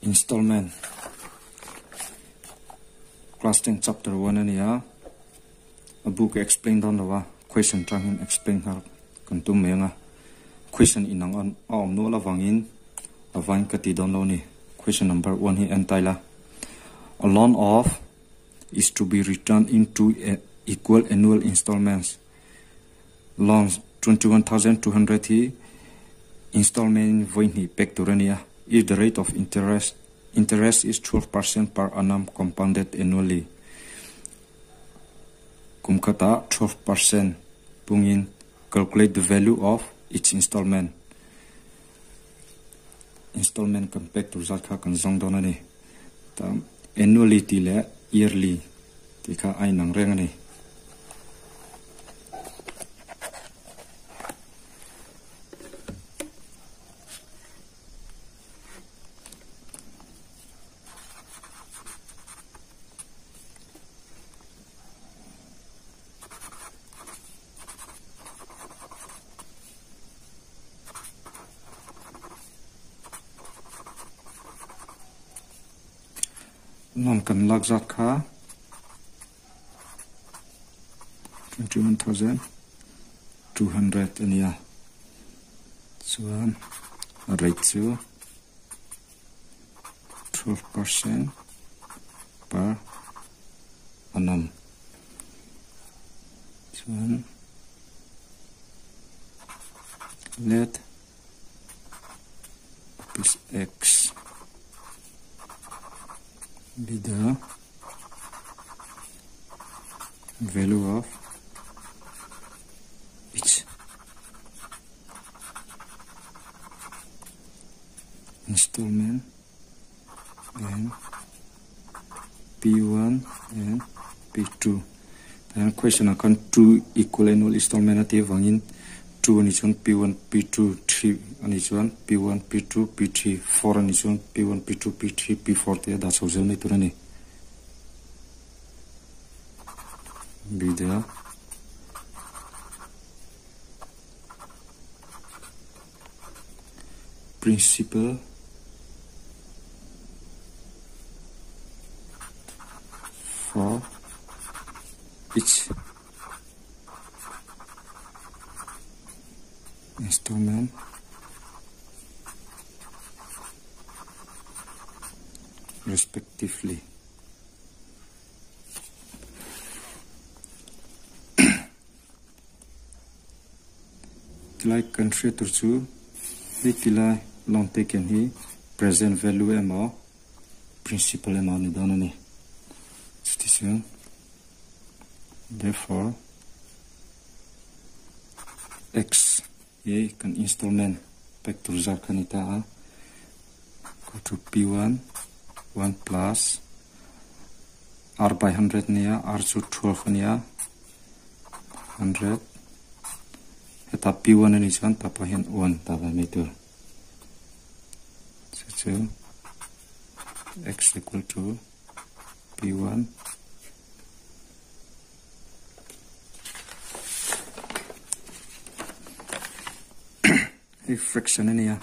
Installment Class 10 Chapter 1 a ni a, a book a explain dawn lo a, question tang hian explain nghal kan tum mai ang a, question inang a awm nual avangin a vain ka ti dawn lo a ni. Question number 1 hi en taila. A loan of is to be returned in two equal annual installments. Loan 21,200 hi installment in vawi hnih pek tur a ni a. If the rate of interest interest is 12% per annum compounded annually. Kum khatah 12% pungin calculate the value of each installment. Installment kan pek tur zat kha kan zawng dawn a ni. Annually tih leh yearly tih kha a inang reng a ni. Loan kan lak zat kha 21,200 a nia chuan a rate chu 12% per annum chuan let plus x be the value of each installment and P1 and P2. Then question ah khan 2 equal annual installment a tih avangin 2 a nih chuan P1 P2 3 a nih chuan P1 P2 P3 4 a nih chuan P1 P2 P3 P4 tih a dah chho zel mai tur a ni. Be the Principal for each installment respectively. Tilai kan hriat tur chu hei tilai loan taken hi present value emaw principal emaw a ni dawn a ni. Chutichuan therefore x hi kan installment pek tur zat kha a ni ta a equal to p1 1 plus r by 100 nia r chu 12 a nia. 100 heta p1 a nih chuan tah pawh hian 1 tah ve mai tur chu chu x equal to p1 hei fraction a nia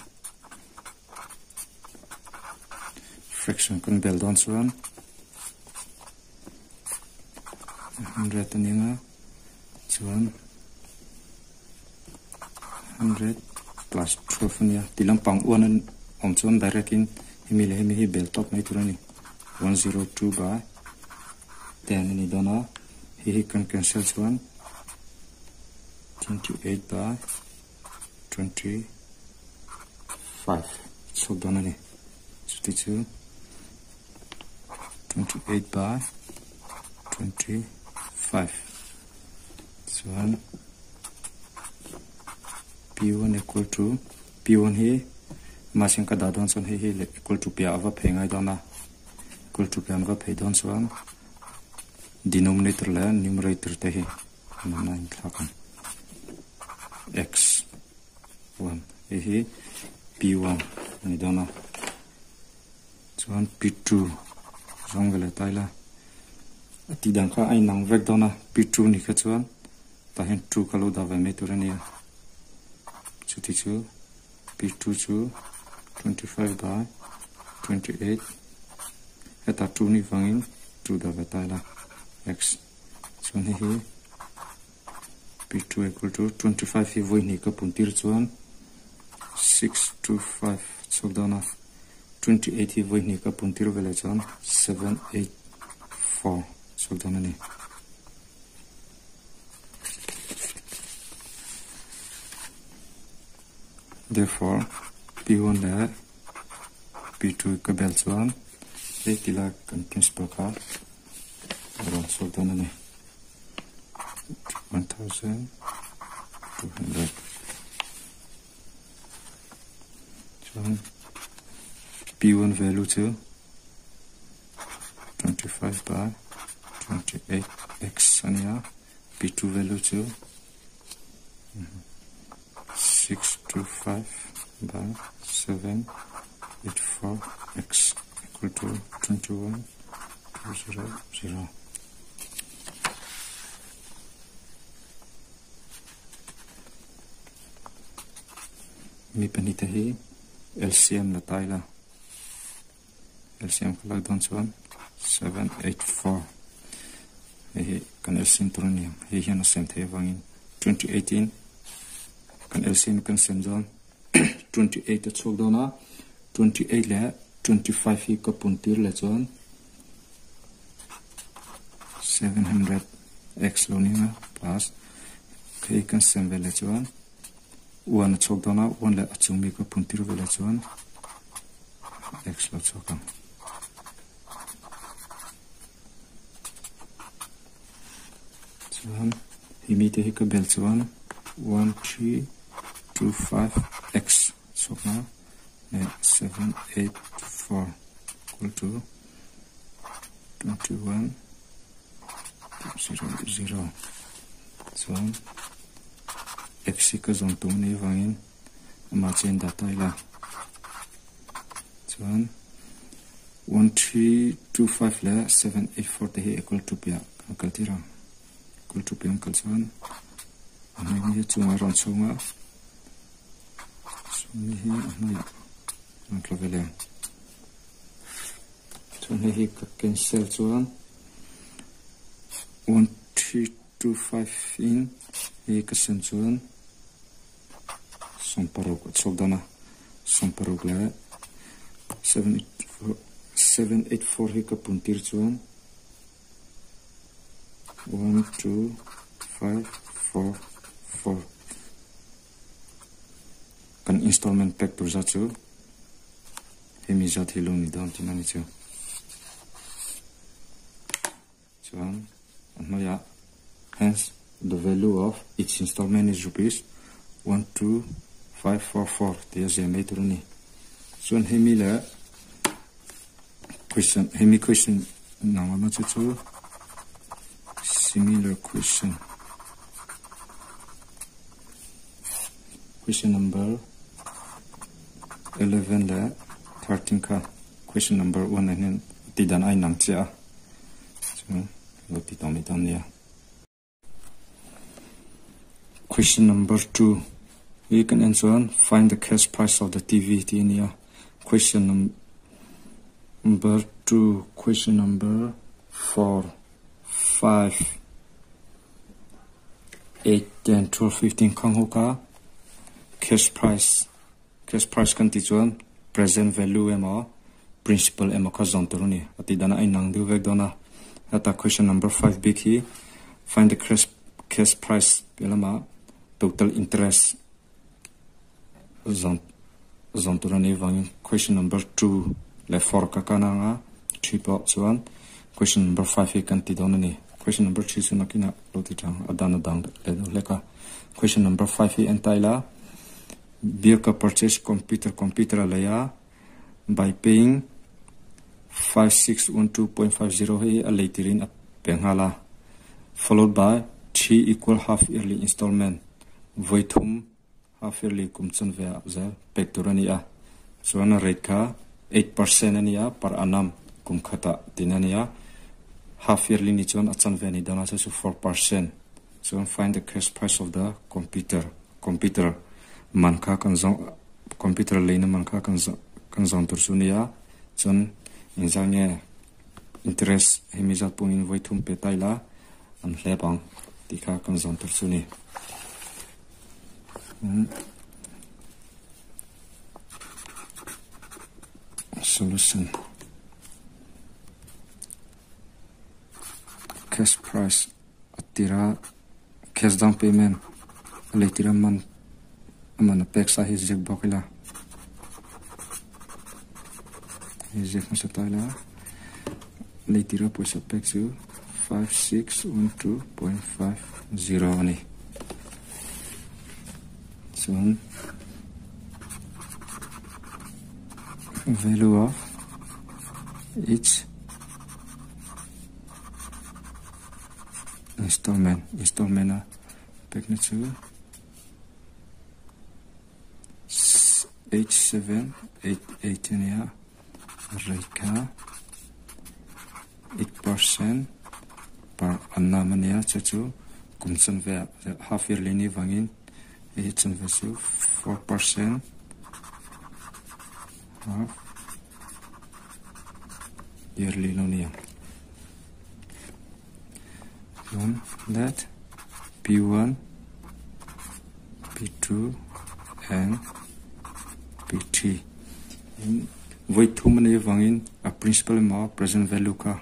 fraction kan bel dawn chuan 100 a ni ang a chuan 100 plus 12 a nia ti lampang uan an awm chuan direct in hemi leh hemi hi bel tawp mai tur a ni 102 by 10 a ni dawn a hei hi kan cancel chuan 28 by 25 chhuak dawn a ni chuti chu 28 by 25 chuan p1 equal to p1 hi mahse ka dah dawn chuan hei hi equal to piah a va phei ngai dawn a equal to piah an va phei dawn chuan denominator leh numerator te hi an awm a inthlak ang x 1 hei hi p1 a ni dawn a. Chuan P2 zawng ve leh ta ila a tih dan kha a inang vek dawn a P2 ni kha chuan tah hian 2 ka lo dah ve mai tur a nia chuti chu P2 chu 25 by 28 heta 2 ni wangin 2 da ve ta ila x chuan hei hi p2 equal to 25 hi vawi hnih ka pun tir chuan 625 chhuak dawn a 28 hi vawi hnih ka pun tir veleh chuan 784 chhuak dawn a ni. Therefore, P1 leh P2 ka bel chuan hei ti lai kan principal kha a rawn chhuak dawn a ni. 1200 chuan P1 value chu 25 by 28 x a ni a, P2 value chu 625 by 784 x equal to 21 200. Mi pahnih te hi LCM la ta ila LCM ka lak dawn chuan 784 hei hi kan LCM tur a ni ang hei hian a sem theih avangin 2018 kan LCM kan sem dawn 28 a chhuak dawn a 28 leh 25 hi ka pun tir leh chuan 700 x lo ni ang a plus hei kan sem ve leh chuan 1 a chhuak dawn a 1 leh a chung mi ka pun tir ve leh chuan x lo chhuak ang. Chuan hei mi te hi ka bel chuan 1 3 2 5 x chhuak a leh 7 8 4 equal to 21 0 0 chuan x hi ka zawn tum anih avangin amah chu a indah ta ila chuan 1 3 2 5 leh 7 8 4 te hi equal to piah kan kal tir ang equal to piah an kal chuan a hnuai hi chungah a rawn chhung a chumi hi a hnuaiah rawn tla ve leh ang chuan hei hi ka cancel chuan 1 3 2 5 in hei ka sem chuan 60 a chhuak dawn a 60 leh 784 hi ka pun tir chuan 1 2 5 4 4 kan installment pek tur zat chu hemi zat hi lo ni dawn tihna ni chu. Chuan a hnuaiah hence the value of each installment is rupees 12544 tih a ziah mai tur a ni. Chuan hemi leh question hemi question nang lama chu chu similar question question number 11 leh 13 kha question number 1 ah hian tih dan a inang chiah a. Chuan lo ti tawh mai dawn nia. Question number 2 hi kan en chuan find the cash price of the TV tih a ni a. Question number 2, question number 4, 5, 8, 10, 12, 15 khang ho kha cash price cash price kan tih chuan present value emaw principal emaw kha zawn tur a ni. A tih danah a inang deuh vek dawn a. Heta question number 5 bik hi find the cash cash price piah lamah total interest zawn zawn tur a nih avangin question number 2 leh 4 ka kan ang a, 3 pawh chuan question number 5 hi kan ti dawn a ni. Question number 3 chu nakinah lo ti tang a dan a dang leh deuh hlek a. Question number 5 hi en ta ila Bill ka purchase computer computer a lei a by paying 5612.50 hi a lei tirin a pe nghal a followed by 3 equal half yearly installment vawi thum half yearly kum chun ve ah zel pek tur a ni a chuan a rate kha 8% a ni a per annum kum khatah tin a ni a half yearly ni chuan a chanve a ni dawn a chu chu 4% chuan find the cash price of the computer computer man kha kan zawng computer leina man kha kan kan zawn tur chu a ni a. Chuan engzah nge interest hemi zat pawhin vawi thum pe ta ila an hlep ang tih kha kan zawn tur chu a ni. Solution Cash price a tira cash down payment a lei tira man a man a pek sa hi ziak bawk ila hei ziak hmasa ta ila lei tira pawisa pek chu 5612.50 a ni chuan value of each Installment installment a pekna chu 8788 a nia rate kha 8% per annum a nia chu chu kum chanve ah half yearly ni vangin hei hi chanve chu 4% half yearly lo nia. Chuan let P1 P2 and P3 in vawi thum a nei avangin a principal emaw present value kha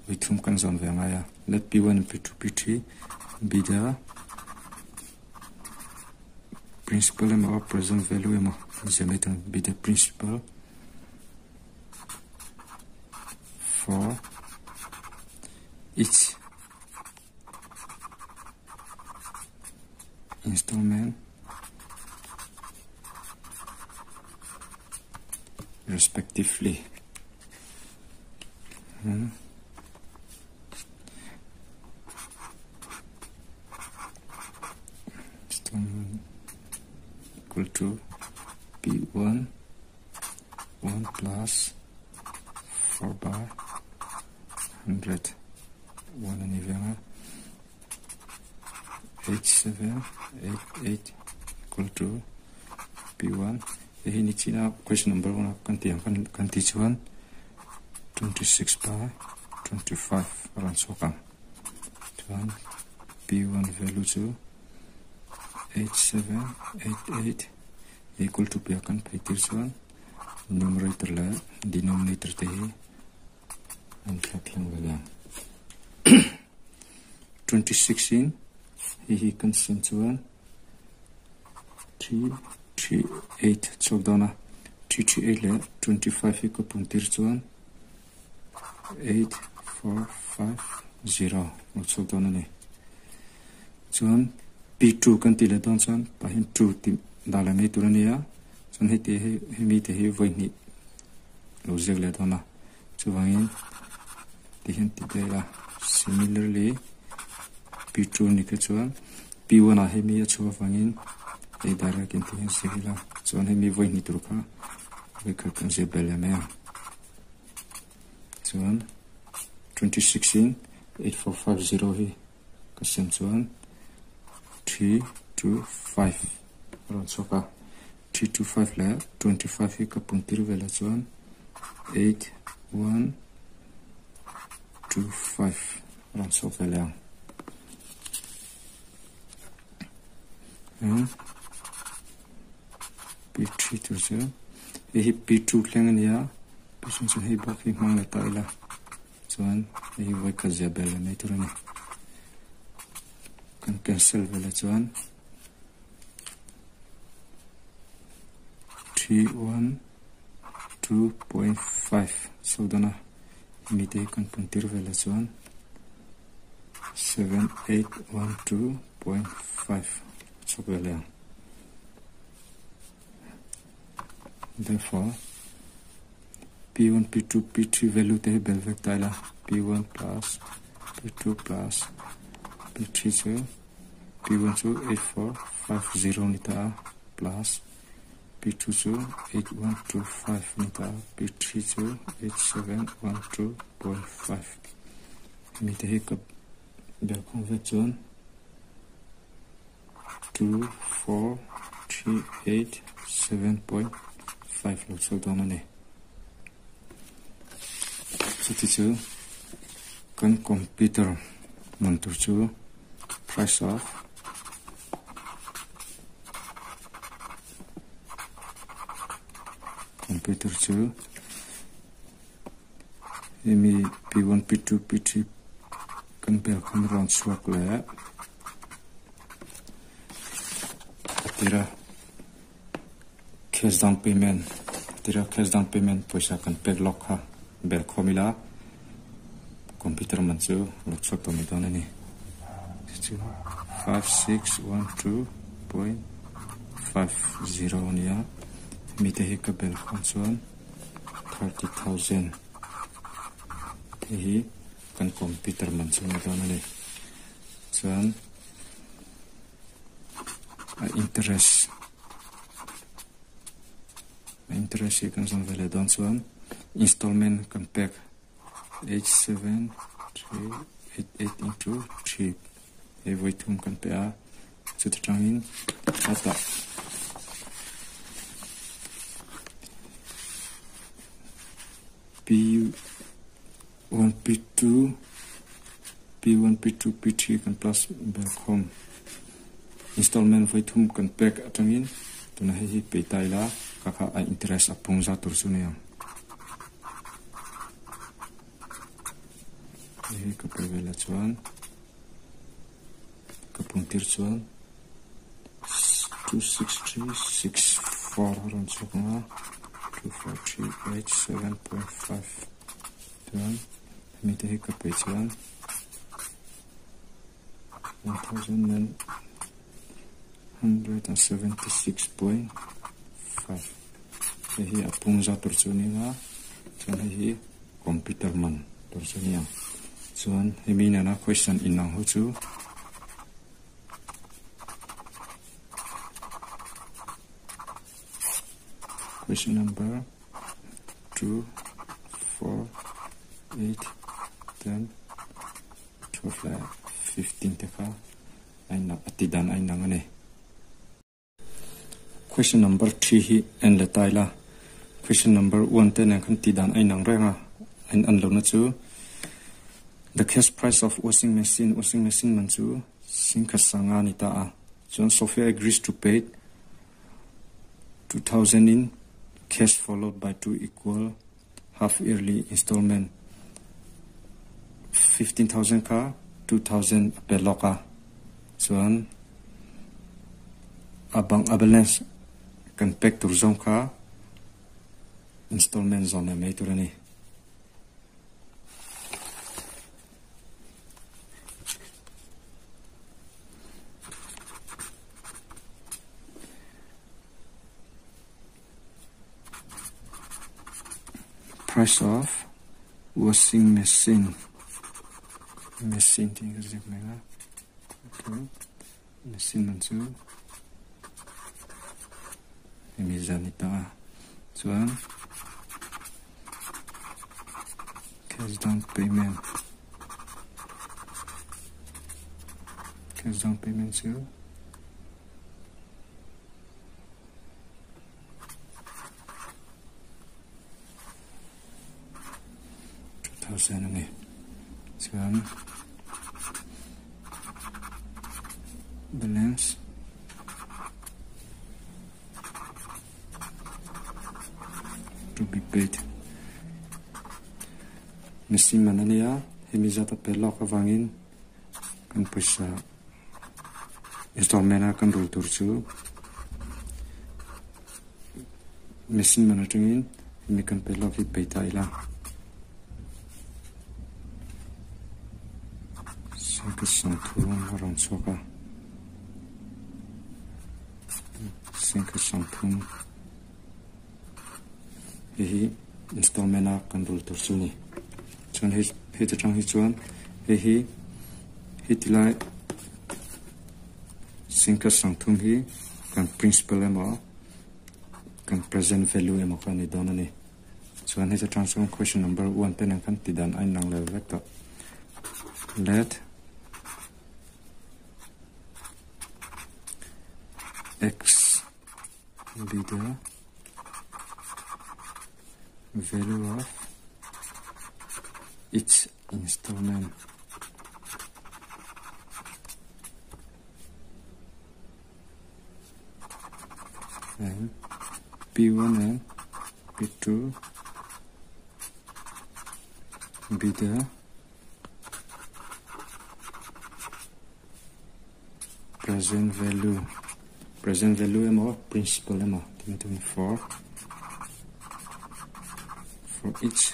vawi thum kan zawn ve angai a let P1 and P2 P3 be the principal emaw present value emaw ziah mai tur be the principal for each installment respectively. Hmm. Installment equal to P1 1 plus 4 by 100 1 ani veng a 8 7 8 8 equal to p1 hei hi ni china question number 1 a kan tih ang kan tih chuan 26 by 25 a rawn chhuak ang chuan p1 value chu 8 7 8 8 Equal to piah kan phei tir chuan numerator leh denominator te hi an thlak thleng ve ang. 26 in hei hi kan siam chuan 3 3 8 chhuak dawn a 3 3 8 leh 25 hi ka pun tir chuan 8 4 5 0 lo chhuak dawn a ni. Chuan P2 kan tih leh dawn chuan tah hian 2 tih dah leh mai tur a ni a, chuan heti hi hemi te hi vawi hnih lo ziak leh dawn a, chuvangin ti hian ti daih ila similarly P2 ni kha chuan P1 ah hemi a chhuah avangin hei direct in ti hian ziak ila chuan hemi vawi hnih tur kha vawi khat kan ziak belh leh mai ang chuan 26 in 8450 hi. Ka sem chuan 3 2 5 a rawn chhuak a, 3 2 5 leh 25 hi ka pun tir velah chuan 8 1 2 5 a rawn chhuak ve leh ang. P3 tur chu hei hi P2 thleng a ni a, P3 chu hei bawk hi hmang leh ta ila. Chuan hei hi vawi khat zia bel leh mai tur a ni. Kan cancel velah chuan 312.5 chho dawn a, hemi te hi kan pun tir velah chuan 7812.5 chhawk ve leh ang. Therefore, P1, P2, P3 value te hi bel vek ta ila P1 plus P2 plus P3 chu P1 chu 8450 ni ta a plus P2 chu 8125 ni ta a P3 chu 8712.5 hemi te hi ka bel khawm vek chuan 2 4 3 8 7.5 lo chhuak dawn a ni. Chuti chu kan computer man tur chu price of computer chu hemi P1 P2 P3 kan bel khan rawn chhuak leh a tira cash down payment a tira cash down payment pawisa kan pek lawk kha bel khawm ila computer man chu lo chhuak tawh mai dawn a ni chu 5612.50 a ni a hemi te hi ka bel khawm chuan 30,000 hei hi kan computer man chu ni dawn a ni chuan a interest a interest hi kan zawn ve leh dawn chuan installment kan pek 87388 into 3 hei vawi thum kan pe a chuti tangin a tah P1 P2 P1 P2 P3 kan plus bel khawm installment vawi thum kan pek atangin tuna hei hi pei ta ila kha kha a interest a pung za tur chu ni ang hei hi ka pe vela chuan ka pung tir chuan 26364 a rawn chhuak ang a 24387.5 chuan hemi te hi ka pe chuan 1976.5 hei hi a pung za tur chu ni ang a chuan hei hi computer man tur chu ni ang chuan hemi nena question inang ho chu question number 2 4 8 10 12 leh 15 te kha a inang a ti dan a inang a ni. Question number 3 hi en leh ta ila question number 1 te nen khan ti dan a inang reng a a in an lohna chu the cash price of washing machine washing machine man chu singkhat sanga a ni ta a chuan Sophia agrees to pay 2000 in cash followed by two equal half yearly installment 15,000 kha 2,000 a pe lawk a chuan a bang a balance kan pek tur zawng kha installment zawn leh mai tur a ni. Price of washing machine machine tih ka ziak mai a okay machine man chu hemi zan ni ta a chuan cash down payment cash down payment chu 2000 a ni chuan balance to be paid machine man a nia hemi zat a pe lawk avangin kan pawisa installment a kan rul tur chu machine man atangin hemi kan pe lawk hi pei ta ila sangkhat sangthum a rawn chhuak a sangkhat sangthum hei hi installment a kan rul tur chu a ni chuan hei hei ta tang hi chuan hei hi hei ti lai singkhat sangthum hi kan principal emaw kan present value emaw kha a ni dawn a ni chuan hei ta tang chuan question number 1 te nen khan ti dan a inang lo vek tawh let x be the value of Each installment and P1 and P2 be the present value present value emaw principal emaw tih for for each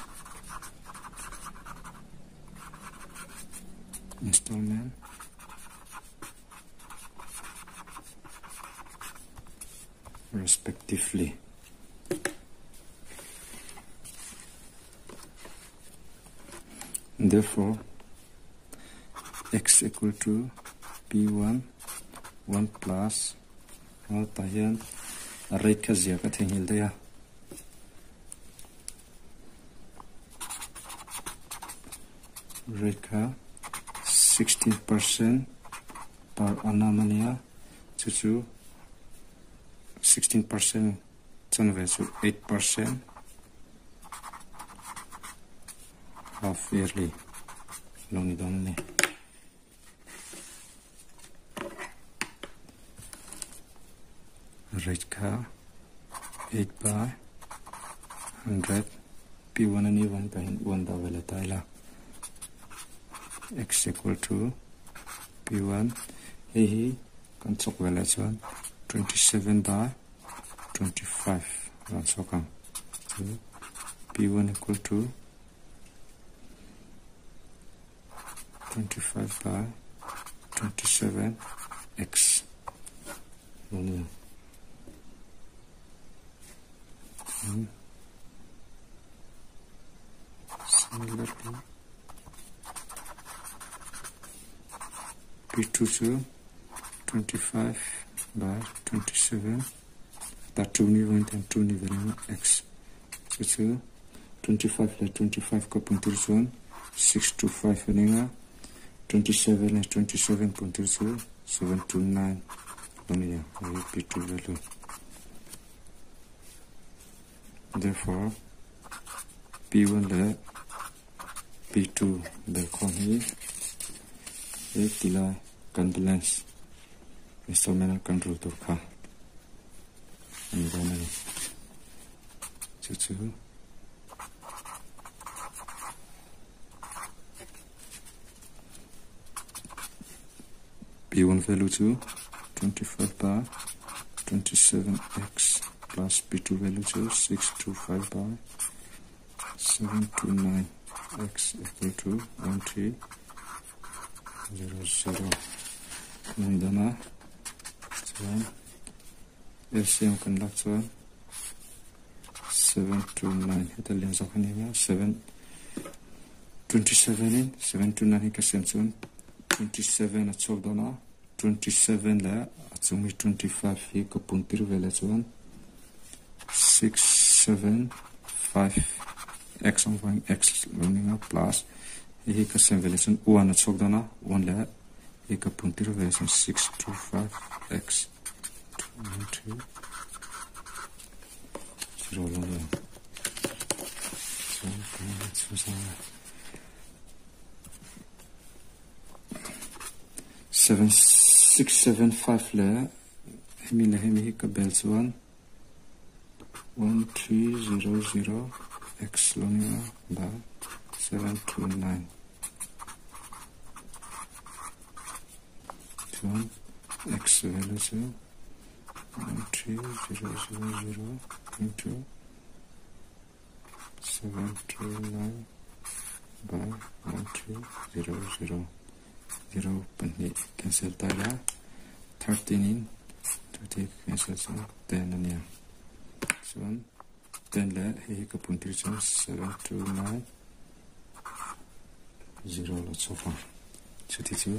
installment respectively. Therefore, x equal to p1 1 plus tah hian a rate kha zia ka theihnghilh daih a. Rate kha 16% per annum a nia chu chu 16% chanve chu 8% half yearly lo ni dawn a ni. Rate kha 8 by 100 p1 a ni vang tah hian 1 dah ve leh ta ila x equal to p1 hei hi kan chawk ve leh chuan 27 by 25 rawn chhuak ang chu p1 equal to 25 by 27 x lo ni ang. Similarly, P2 chu 25 by 27 ta 2 ni vang tan 2 ni velanga x chu chu 25 leh 25 ka pun tur chuan 6 to 5 a ning a, 27 leh 27 pun tur chu 7 to 9 lo ni a, hei hi P2 value. Therefore, P1 leh P2 belkhawm hi he tilai kan balance installment a kan rul tur kha a ni dawn a ni. Chu chu P1 value chu 25 by 27x plus P2 value chu 625 by 729x equal to 1300 ni dawn a. Chuan LCM kan lak chuan 729 heta lian zawk a ni a, 7 27 in 729 hi ka siam chuan 27 a chhuak dawn a, 27 leh a chung hi 25 hi ka pun tir ve leh chuan 6 7 5 x ang vang x lo ni nga plus hei hi ka siam ve leh chuan 1 a chhuak dawn a, 1 leh hei ka pun tir ve chuan 6 2 5 x 2 3 0 lo ni ang. Chuan kan chhun sang a 7 6 7 5 leh hemi leh hemi hi ka bel chuan 1 3 0 0 x lo ni a by 7 2 9 chuan x value chu 1 3 0 0 0 into 7 2 9 by 1 3 0 0 0 pahnih cancel ta ila 13 in 30 cancel chuan 10 a nia chuan 10 leh hei hi ka pun tir chuan 7 2 9 0 lo chhuak ang chuti chu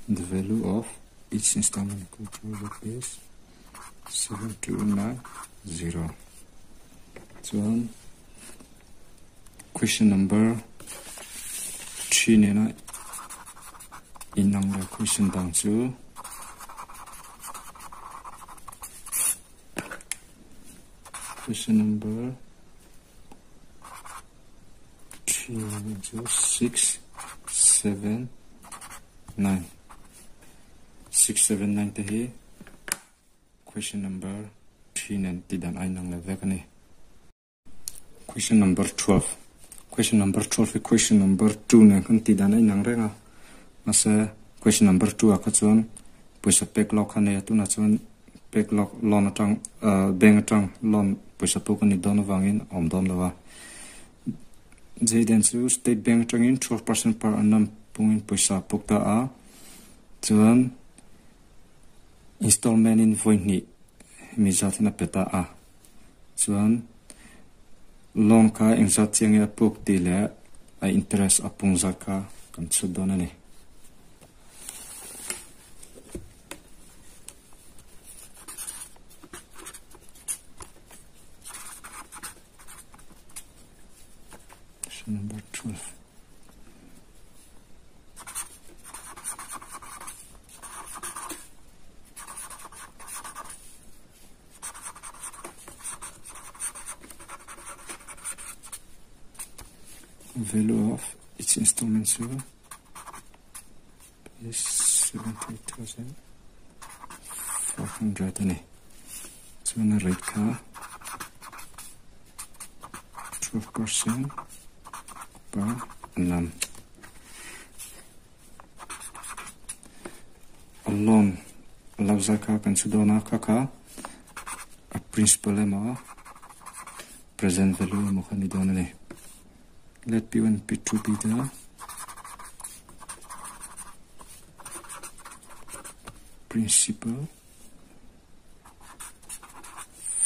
The value of each installment equal to rupees 7290. Chuan question number 3 nena inang leh question dang chu question number 3 chu 6 7 9 6 7 9 te hi question number 3 nen ti dan a inang leh vek a ni. Question number 12. Question number 12 hi question number 2 nen kan ti dan a inang reng a. Mahse question number 2 ah kha chuan pawisa pek lawk kha nei a, tunah chuan pek lawk loan atang bank atang loan pawisa puk a ni dawn avangin a awm dawn lo a. Jayden chu state bank atangin 12% per annum pungin pawisa puk ta a, chuan installment in vawi hnih hemi zat hian a pe ta a. Chuan loan kha engzat chiang nge a puk tih leh a interest a pung zat kha kan chhut dawn a ni. Number 12. Value of each installment chu is 78,400 a ni. Chuan a rate kha 12% per annum. A loan a lo zai kha kan chhu dawn a, kha kha a principal emaw present value emaw kha ni dawn a ni. Let P1 P2 be the principal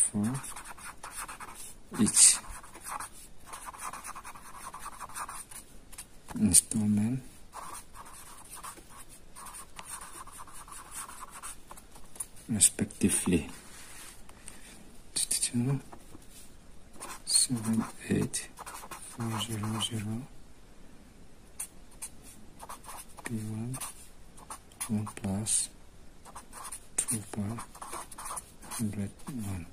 for each installment respectively. 2 7 8 4 0 0 P1 1 plus 2 per 101.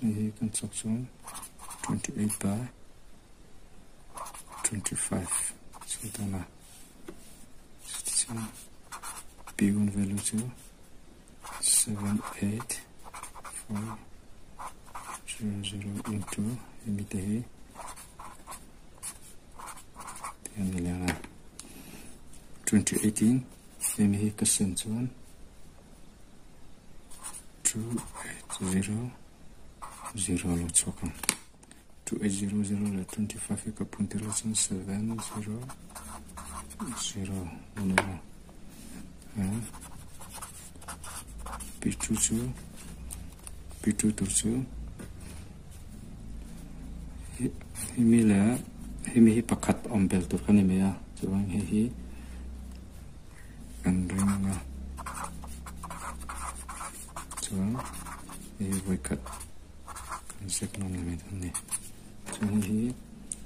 Hei kan chak chuan 28 by 25 chu dawn a. Chutichuan P1 value chu 7 8 4 0 0 into hemi te hi tihian ni leng a. 2018 hemi hi ka sen chuan 2 8 0 0 lo chhuak ang. 2 8 0 0 leh 25 hi ka phun tir la chuan 7 0 0 a ni a. P2 chu P2 tur chu hemi leh hemi hi pakhat awm bel tur kha ni mai a, chuan hei hi kan ring ang a, chuan hei hi vawikhat kan zep nawn leh mai dawn a ni. Chuan hei hi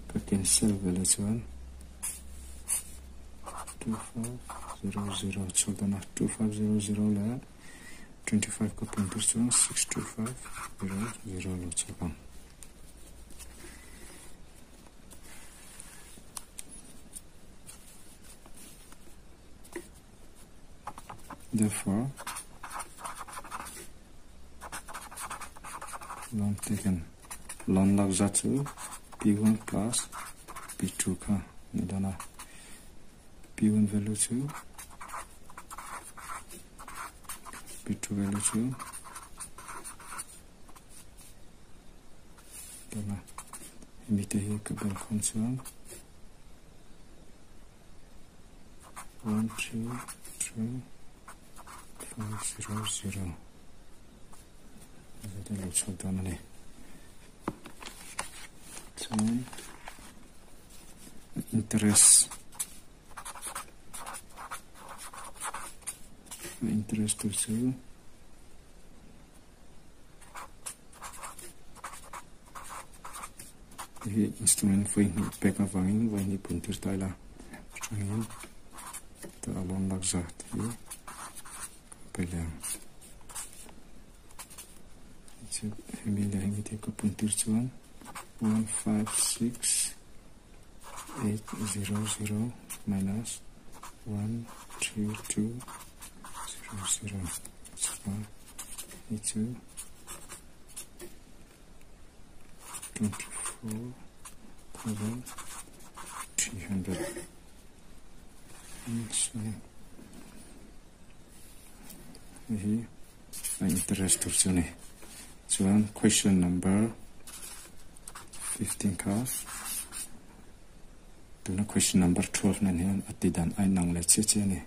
ka cancel veleh chuan 2500 chhuak dawn a, 2500 leh 25 ka pun tur chuan 62500 lo chhuak ang. Therefore, loan taken loan lak zat chu P1 plus P2 kha ni dawn a. P1 value chu P2 value chu dawn a. Hemi te hi ka bel khawm chuan 1 2 3 5 0 0 zet a lo chhuak dawn a ni. Chuan interest interest tur chu Hei installment vawi hnih pek avangin vawi hnih pun tir ta ila atangin ta a loan lak zat hi kan pe leh ang. Hemi leh hemi te ka pun tir chuan 156800 minus 13200 chhuak hei chu 24,300. Hei hi a interest tur chu a ni. Chuan question number 15 kha tuna question number 12 nen hian a ti dan a inang leh chiah chiah a ni.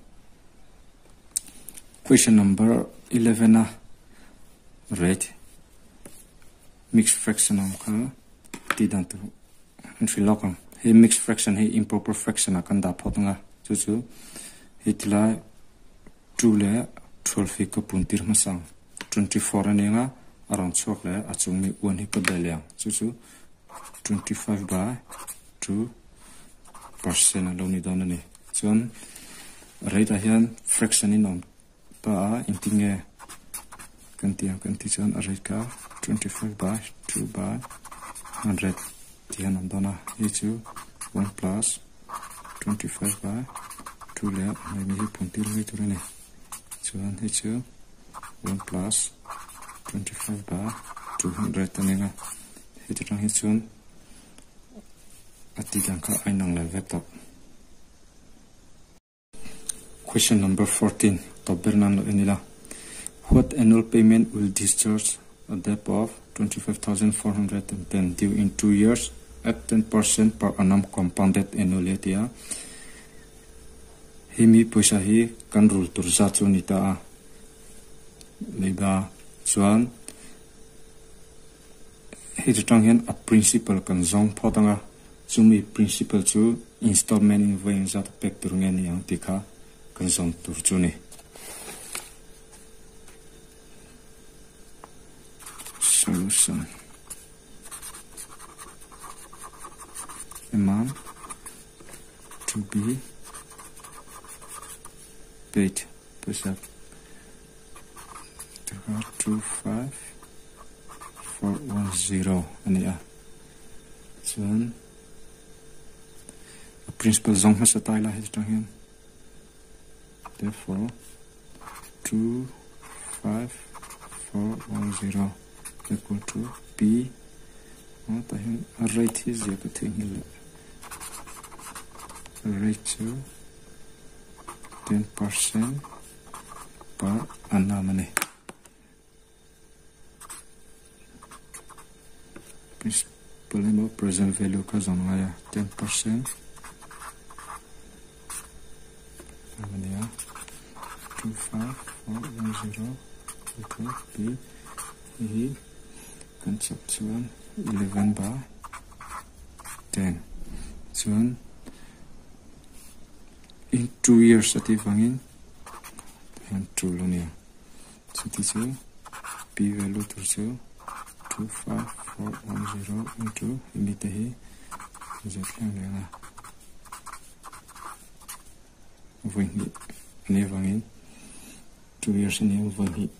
Question number 11 a rate mixed fraction awm kha tih dan tur an hrilh lawk ang. Hei mixed fraction hi improper fraction ah kan dah phawt ang a, chu chu hei tilai 2 leh 12 hi ka pun tir hmasa ang. 24 a ni ang a, a rawn chhuak leh a chung mi 1 hi ka bel leh ang. Chu chu 25 by 2 percent a lo ni dawn a ni. Chuan rate ah hian fraction in awm Ta a engtin nge kan tih ang kan tih chuan a rate kha 25 by 2 by 100 tih hian a awm dawn a, hei chu 1 plus 25 by 2 leh hei mi hi pun tir mai tur a ni, chuan hei chu 1 plus 25 by 200 a ni ang a, heti tang hi chuan a tih dan kha a inang leh vek tawh. Question number 14 tawp ber nan lo en ila. What annual payment will discharge a debt of 25,410 due in 2 years at 10% per annum compounded annually a ti a. Hemi pawisa hi kan rul tur zat chu a ni ta a. Leiba chuan Hei chu tang hian a principal kan zawng phawt ang a, chumi principal chu installment in vawi engzat a pek tur nge ni ang tih kha kan zawng tur chu a ni. Solution Amount to be paid pawisa 25410 a ni a, chuan a principal zawng hmasa ta ila heti tang hian therefore 25410 equal to p tah hian a rate hi zia ka theihnghilh leh rate chu 10% per annum a ni. Principal emaw present value kha zawn ngai a 10% a ni a 25410 equal p hei hi kan chak chuan 11 by 10 chuan in 2 years a tih vangin hian tul a nia chuti chu p value tur chu 25410 into hemi te hi zet thleng reng a vawi hnih a nih avangin 2 years a nia vawi hnih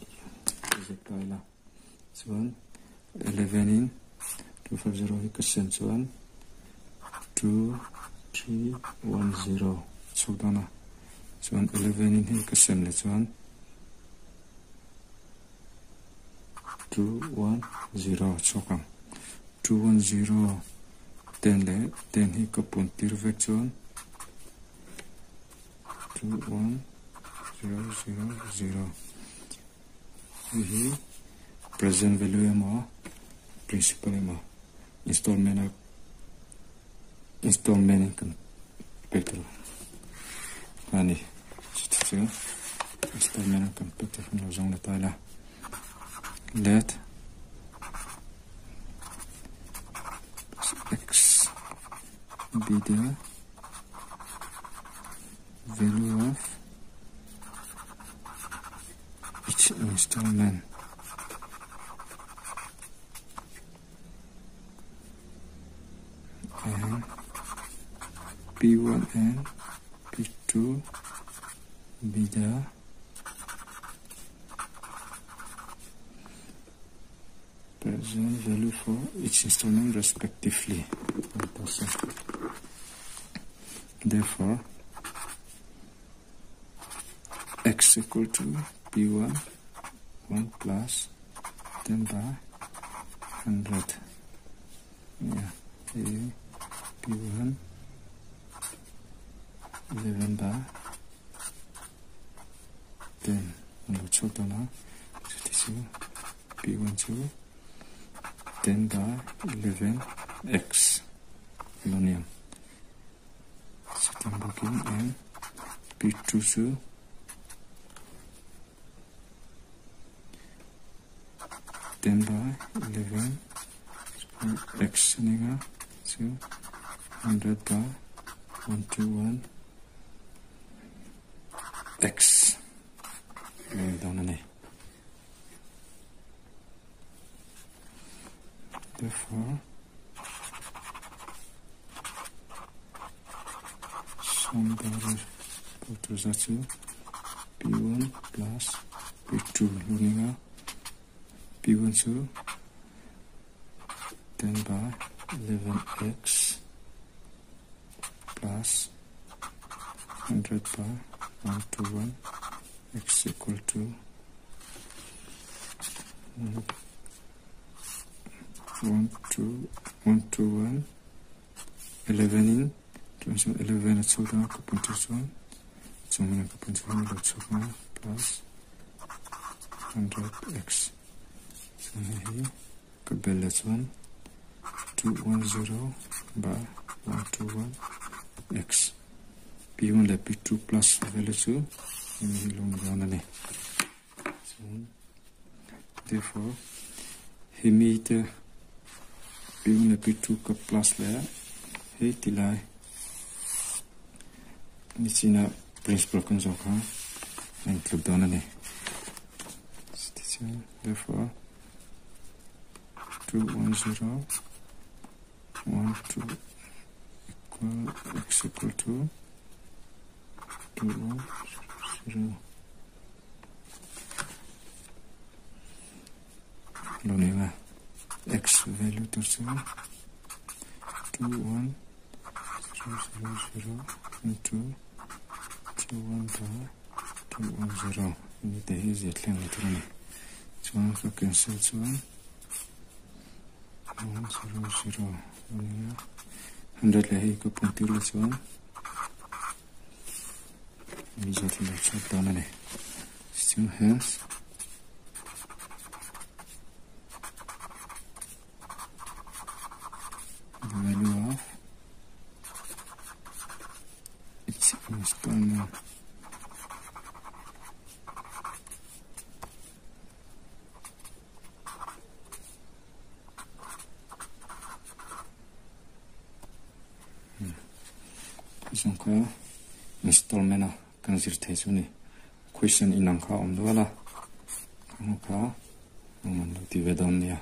zet ta ila chuan 11 in 250 hi ka siam chuan 2310 chhuk dawn a chuan 11 in hei ka siam leh chuan 210 chhuk ang 210 10 leh 10 hi ka pun tir vek chuan 21000 Hei hi present value emaw principal emaw installment a installment in kan pek tur a ni chuti chu installment a kan pek tur kan lo zawng leh ta ila let x be the value of each installment. P1 and P2 be the present value for each installment respectively. Therefore, x equal to P1 1 plus 10 by 100. Yeah, A P1 11 by 10. P1 2 10 by 11 x. Booking and P2 2 10 by 11 x so 100 by 121 x. Therefore, sum P1 plus P2 P1 to 10 by 11x plus 100 by 121 x equal to 1 2 1 2 1 11 in 11 at plus 100x. So here 1 210 by 121 x. P1 le P2 plus value 2 so therefore he meet P1 le P2 ka plus le he tilai nichina principle kan zo kha include don ani. Therefore 2 1 0 1 2 equal x equal to 2 1 0. Lonega x value to 2 1 0 0 0 into 2 1 by 2 1 0. Ini te hi zia thleng le thurani. Chuan ka cancel chuan 1 0 0 100 le hi ka puntir le chuan mi zia thleng le chhuak dawn ani. Chuan hence the value of each installment installment a kan zir thei chu ni question inang kha awm dual a kha man lo ti ve dawn nia.